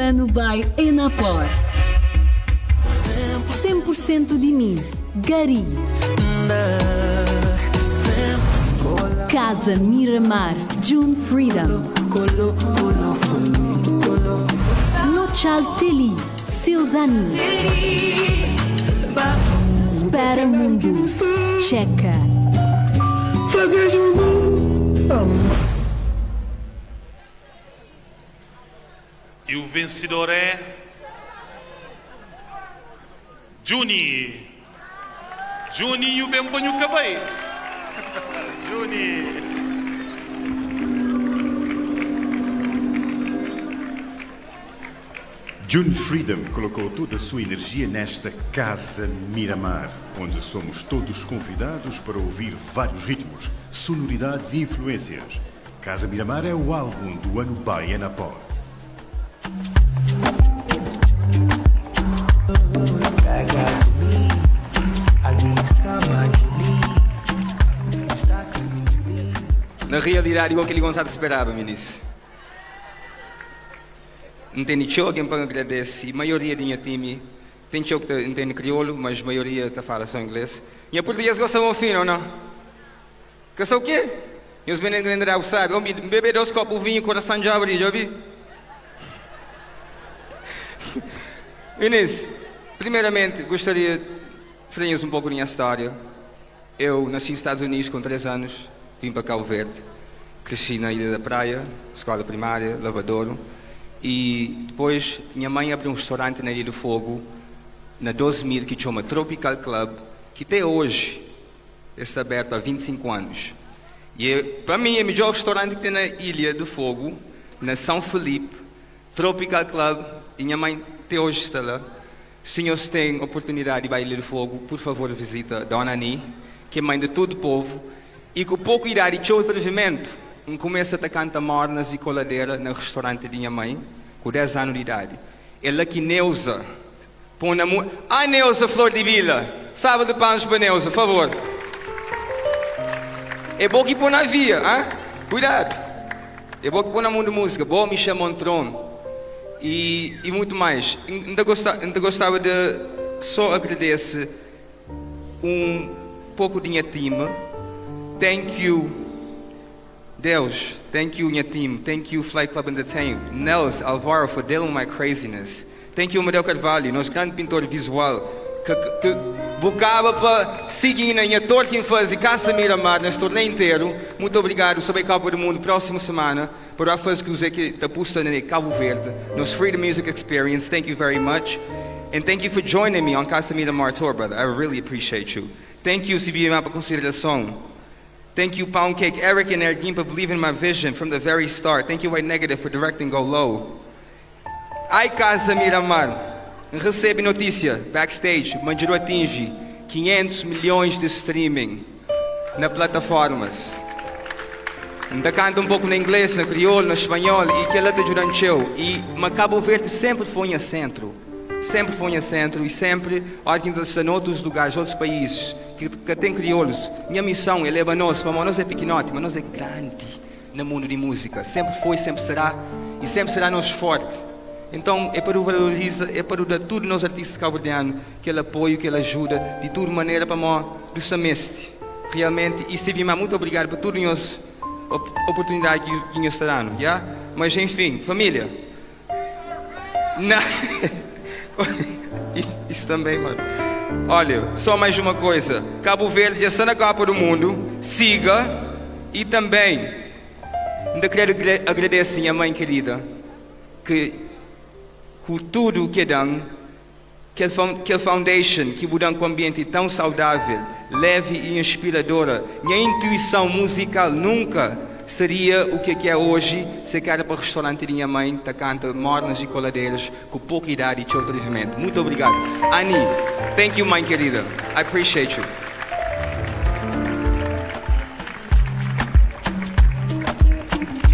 ano by Enapor. 100% di mi, Gari. Casa Miramar, June Freedom. Nochal Teli, Seus Ani. Spera Mundu, Txeka. E o vencedor é. Juni! Juninho ben pa nhu ka bai! Juni! June Freedom colocou toda a sua energia nesta Casa Miramar, onde somos todos convidados para ouvir vários ritmos, sonoridades e influências. Casa Miramar é o álbum do ano by Enapor. Na realidade, igual kel Gonçalo esperaba, minis. N tene txeu algen pa N agradese i maioria di nha time ten txeu ki ta ntende kriolu, mas maioria ta fala só ingles. Nha purtuges gosta bon finu, ou nau? Ka sa u ke? Nhos ben na da bu sabi. Omi, N bebe dos kopu vinhu, korasan dja abri, dja obi? Minis, primeramenti, gostaria di fla nhos un poku di nha storia. Eu nasci Estados Unidos com 3 anos, vim pa Cabo Verde, cresci na Ilha da Praia, escola primária, Lavadouro, e depois nha mãe abri um restaurante na Ilha do Fogo na 2000 ki txoma Tropical Club, ki te hoje el sta aberto há 25 anos. E é, pa mi é midjor restaurante ki tem na Ilha do Fogo, na São Felipe, Tropical Club, e nha mãe te hoje sta la. Si nhos ten oportunidadi di bai Ilha do Fogo, por favor visita Dona Ani, ki é mãe di tudu povu. I ku poku idadi i txeu atrevimentu, N kumesa ta kanta mornas i koladera na restauranti di nha mãe, ku 10 anu di idadi. É la ki Neuza pon na mu. Ai Neuza Flor di Bila! Salva di palmas pa Neuza, favor! É bo ki pon na via, ah? Kuidadu! É bo ki pon na mundu múzika, bo Michel Montrond i i mutu mais. N ta gosta, N ta gostaba di só agradese un poku di nha time. Thank you Deus, thank you nha team, thank you Fly Club Entertainment, Nels, Alvaro for dealing with my craziness. Thank you Amadeu Carvalho, nos grandi pintor visual ki ki bu kaba pa sigui na nha tour ki N fazi Casa Miramar nes turnê interu. Mutu obrigadu. Sta bai Copa do Mundo próximo semana pa ba fazi kuze ki ta pusta na Cabo Verde, nos Freedom Music Experience. Thank you very much and thank you for joining me on Casa Miramar tour brother. I really appreciate you. Thank you CBMA pa considerason. Thank you Pound Cake Eric and Ergin pa believe in my vision from the very start. Thank you White Negative for directing Go Low. Ai Casa Miramar, N resebe notísia backstage ma dja du atinji 500 milhões di streaming na plataformas. N ta kanta un poku na inglês, na kriolu, na spanhol i kel-la ta djuda-m txeu. I ma Cabo Verde sénpri foi nha séntru, sénpri foi nha séntru i sénpri óras ki N ta sta na otus lugaris, otus paízis ki ka ten kriolus, nha mison é leba nos, pamodi nos é pikinoti, ma nos é grandi. Na mundu di múzika. Sénpri foi, sénpri será y sénpri será nos fórti. Enton, é pa du valoriza, é pa du da tudu nos artistas kabuverdianu kel apoiu, kel ajuda di tudu manera pamó du sta meste realmenti. Y Stevie-Ma, mutu obrigadu pa tudu nhos oportunidadi ki nhos sta da-nu, ya. Mas, enfin, família, na Isso também, mano. Olha, só mais uma coisa. Cabo Verde já está na Copa do Mundo. Siga. E também, ainda quero agradecer minha mãe querida, que com tudo que dão, kel foundation ki bu da-m ku anbienti tão saudável, leve i inspiradora. Nha intuição musical nunka seria u ke ki é oji se ka era pa restauranti di nha mãe ta kanta mornas i koladeiras ku poku idadi i txeu atrivimentu. Mutu obrigadu. Ani, thank you mãe kerida. I appreciate you.